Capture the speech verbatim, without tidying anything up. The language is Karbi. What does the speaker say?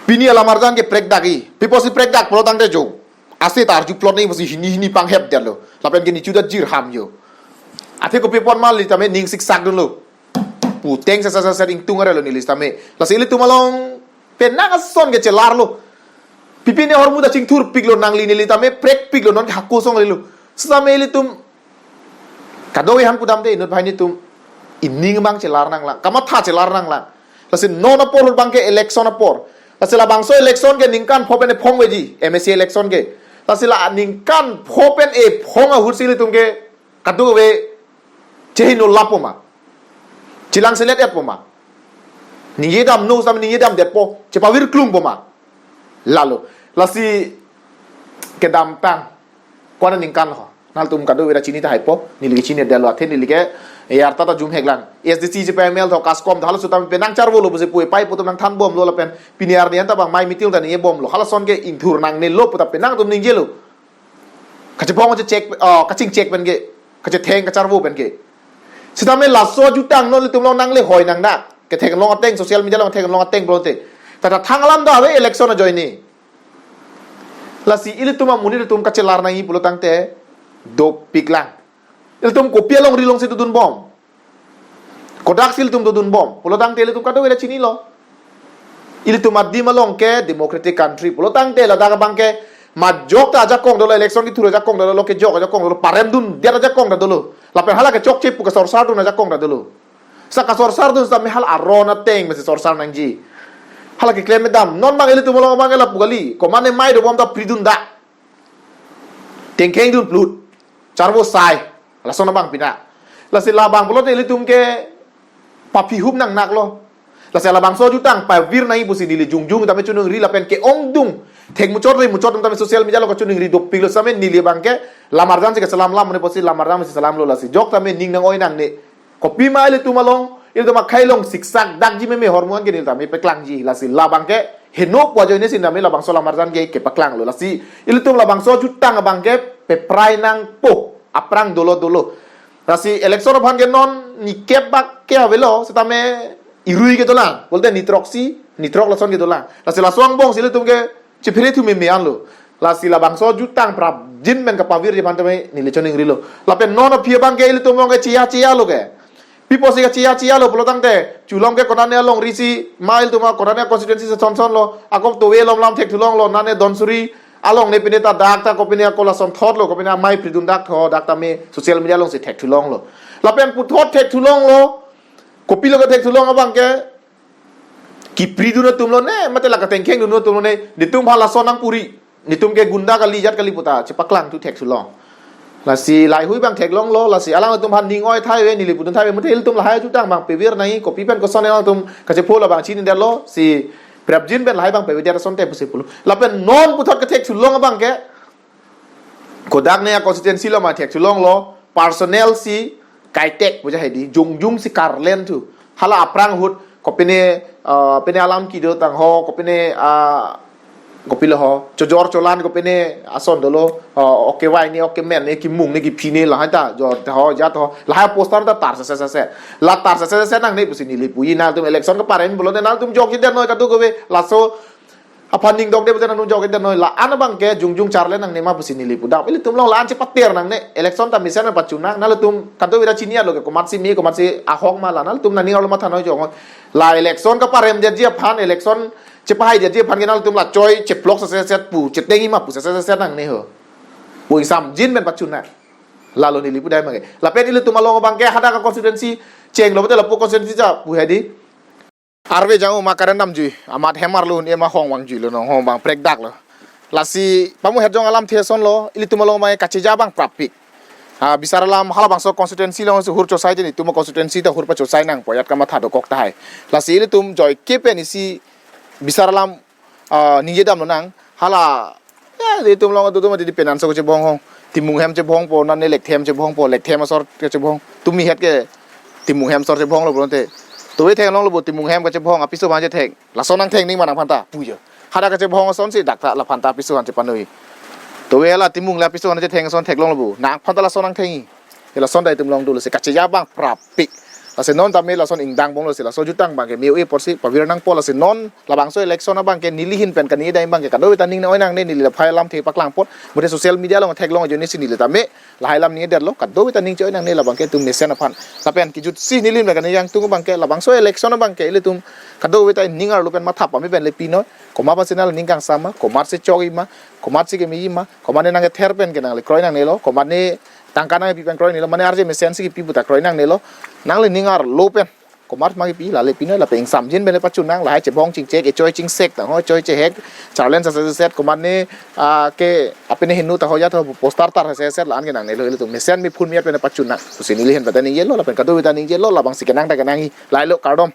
Pini alam arjan ke prekdak i. Pi apotsi prekdak pulo tangte jo. Ase ta arju plot ni pusi hini hini panghep detlo. Lapen ke nichu ta jirham jo. Athe kopi apot ma neli tame ning siksak dunlo. Pu teng sesa sesa ingtung arelo neli tame. Lasi ilitum along penang ason ke chelarlo. Pipi ne ahormu ta chingthurpiklo nangli neli tame prekpiklo non ke hako song lilo. Sitame ilitum kadokave aphan pudamde inut banghini atum ining abang chelar nanglang, kamatha chelar nanglang. Lasi non apor ahut abang ke election apor. Lasi labangso election ke ningkan pho pen ephong veji, M A C election ke. Lasi la ningkan pho pen ephong ahut si ilitum ke kadokave chehingno lapo ma, chelang selet etpo ma, ningje damno sitame ningje damdetpo, chepavir klumpo ma. Lalo. Lasi kedamtang ko-an aningkan ho. Nangtum kadokave ta chini tahai po, neli ke chinidetlo athe neli ke, eh, arta ta jumheklang. A S D C chepa M L tho, KASCOM tho, halaso tame penang charvolo pusi pu epei pu atum nangthanbomlo lapen pini arni an ta bang mai meeting ta ningjebomlo. Halason ke ingthur nangnelo pu ta penang atum ningjelo. Kachephong kachechek, oh, kachingchek pen ke, kachetheng kacharvo pen ke. Sitame laso ajutang non ilitum along nanglehoi nangnak. Ketheklong ateng, social media along theklong ateng pulote. Tata thang alam ta ave election ajoine. Lasi ilitum amonit atum kachelar nangji pulo tangte dopiklang. Ilitum kopi alongri alongsi dodunbom? Kodak si ilitum dodunbom? Pulo tangte ilitum kadokave ta chinilo. Ilitum adim along ke democratic country pulo tangte ladak abang ke majok ta ajakong dolo, election kethur ajakong dolo, kejok ajakong dolo, paremdundet ajakong ta dolo. Lapen hala kechokche pu kesorsardun ajakong ta dolo. Sa kesorsardun sitame hala aron ateng mesi sorsar nangji. Hala keklem dam. Non abang ilitum along abang ke lapu kali. Komane mai dobom ta pridundak. Tengkheng dunplut. Charvo sai. Lason abang pina. Lasi labang pulote ilitum ke papihum nangnaklo. Lasi labangso ajutang pavir nangji pusi neli jongjung tame choningri lapen ke-ongdung. Thek muchot ri muchot tame social media along kachoningri dopiklo sitame neli abang ke lam arjan si kachelam lam mane pusi lam arjan si chelamlo lasi jok tame ning nang-oi nangne. Kopima ilitum along, ilitum akhei along siksak dakji meme ahormu an ke neli tame peklangji. Lasi labang ke heno pu ajoine si tame labangso lam arjan ke kepaklanglo. Lasi ilitum labangso ajutang abang ke peprai nangpo, aphrang dolo dolo. Lasi election aphan ke non nikep bak ke avelo, sitame irui ke dolang. Pulote nitroksi, nitrok lason ke dolang. Lasi laso angbong si ilitum ke chephere thu meme anlo. Lasi labangso ajutang prapjin pen kapavirji aphan tame neli choningrilo. Lapen non aphi abang ke ilitum along ke cheya cheyalo ke. Pi apotsi kacheya cheyalo pulo tangte, chulong ke konane alongri si, ma ilitum a konane constituency si son sonlo, ako towe lom lam thekthulonglo, nane Dhansiri along ne pine ta dak ta kopine ako lason thotlo, kopine amei pridundak tho, dak tame social media alongsi thekthulonglo. Lapen puthot thekthulonglo, kopilo ke thekthulong abang ke, kipridun atumlo ne, mate la katengkheng dun atumlo ne, netum aphan lason nangpuri, netum ke gunda kali jat kali pu ta chepaklang thu thekthulong. Lasi lahai hui abang theklonglo, lasi alangtum aphan ning oi thai ave, neli pudun thai ave, mate ilitum lahai ajutang abang pavir nangji, kopi pen koson alangtum kachepho labang chinidetlo, si prapjin pen lahai abang pavirdet asonte pusi pulo. Lapen non puthot kethekthulong abang ke, kodak ne a constituency along ma thekthulonglo, personal si kaitek puja hedi, jongjung si karlen thu. Hala aphrang ahut, kopine, ah, pine alam kedo tangho, kopine, ah, kopilo ho, chojor cholan kopine ason dolo, ah, oke vai ne, oke men ne, kimung ne, kiphi ne, lahai ta, jor ta ho, jat ho, lahai poster ta tar sese sese. La tar sese sese nangne pusi neli puji, nangtum election keparem pulote nangtum jokjedet noi kadokave, laso aphan ning dokde pulote nangtum jokjedet noi, la-an abang ke jongjung charlen nangne ma pusi neli pu. Dak ilitum along la-an chepater nangne, election ta mesen pachunang, nangtum kadokave ta chinilo ke, komatsi me, komatsi ahok ma la, nangtum nangning arlo matha noi jong. La election keparemdetji aphan, election chepahaidetji aphan ke nangtum la choi, cheplok sese sese pu, chetengji ma pu sese sese nangne ho. Pu ingsamjin pen pachunang. Lalo neli pudai ma ke. Lapen ilitum along abang ke hadak a constituency chenglo mate lapu constituency ta pu hedi. Arve jang-o ma karen damjui, amat hem arlo un-e ma hong vangjuilo nong ho bang prekdaklo. Lasi pamu het jong alamthe asonlo, ilitum along abang kacheja abang prappik. Ha, bisar alam halabangso constituency alongsi hur chosai je netum a constituency ta hur pachosai nangpo, ajat kamatha dokok tahai. Lasi ilitum joike pen isi bisar alam, ah, ningje damlo nang, hala, ya, itum along atum atum di penan so kachebohong ho. Timung hem chebohongpo, nane Lekthe hem chebohongpo, Lekthe hem asor kachebohong. Tumi het ke Timung hem asor chebohonglo pulote. Towe theklonglo bo Timung hem kachebohong, apiso aphan chethek. Lason nangthek nangji ma nangphan ta, pujo. Hadak kachebohong asonsi dak ta laphan ta apiso aphan chepanui. Towe la Timung la apiso aphan chethek ason theklonglo bo. Nangphan ta lason nangthekji. Ya lason ta itum along dolo si kacheja abang prappik. Lasi non tame lason ingdang bom lo si laso jutang abangke me-o-e apotsi pavir nangpo. Lasi non labangso election abangke neli ahin pen kaningje abangke kadokave ta ning oi nangne, neli lahai alam the paklang apot. Mate social media along theklong ajoine si neli tame lahai alam ningjedetlo, kadokave ta ning che-oi nangne labangke itum mesen aphan. Lapen kejutsi neli ahin pen kaningje angtung abangke labangso election abangke ilitum kadokave ta ning arlo pen matha pame pen le pinoi. Komat aphan si nangli ning kangsam ma, komatsi chokji ma, komatsi kemeji ma, komatne nangkether pen ke nangli kroi nangnelo, komatne tangka nangpi pen kroi nangnelo, mane arje mesen si kepi puta kroi nangnelo. Nangli ning arlo pen komat ma kepi, lale pinoi, lapen ingsamjin pen le pachun nang, lahai chebong chingchek, echoi chingsek, tangho choi chehek, charlen sasaset, komatne, ah, ke apene hinu ta hoya ta poster tar sasaset, la-an ke nangnelo, ilitum mesen mephun miat pen pachun nang. Pusi neli ahin pen ta ningjelo, lapen kadokave ta ningjelo, labangsi kenang ta kenangji, lahelo, kardom.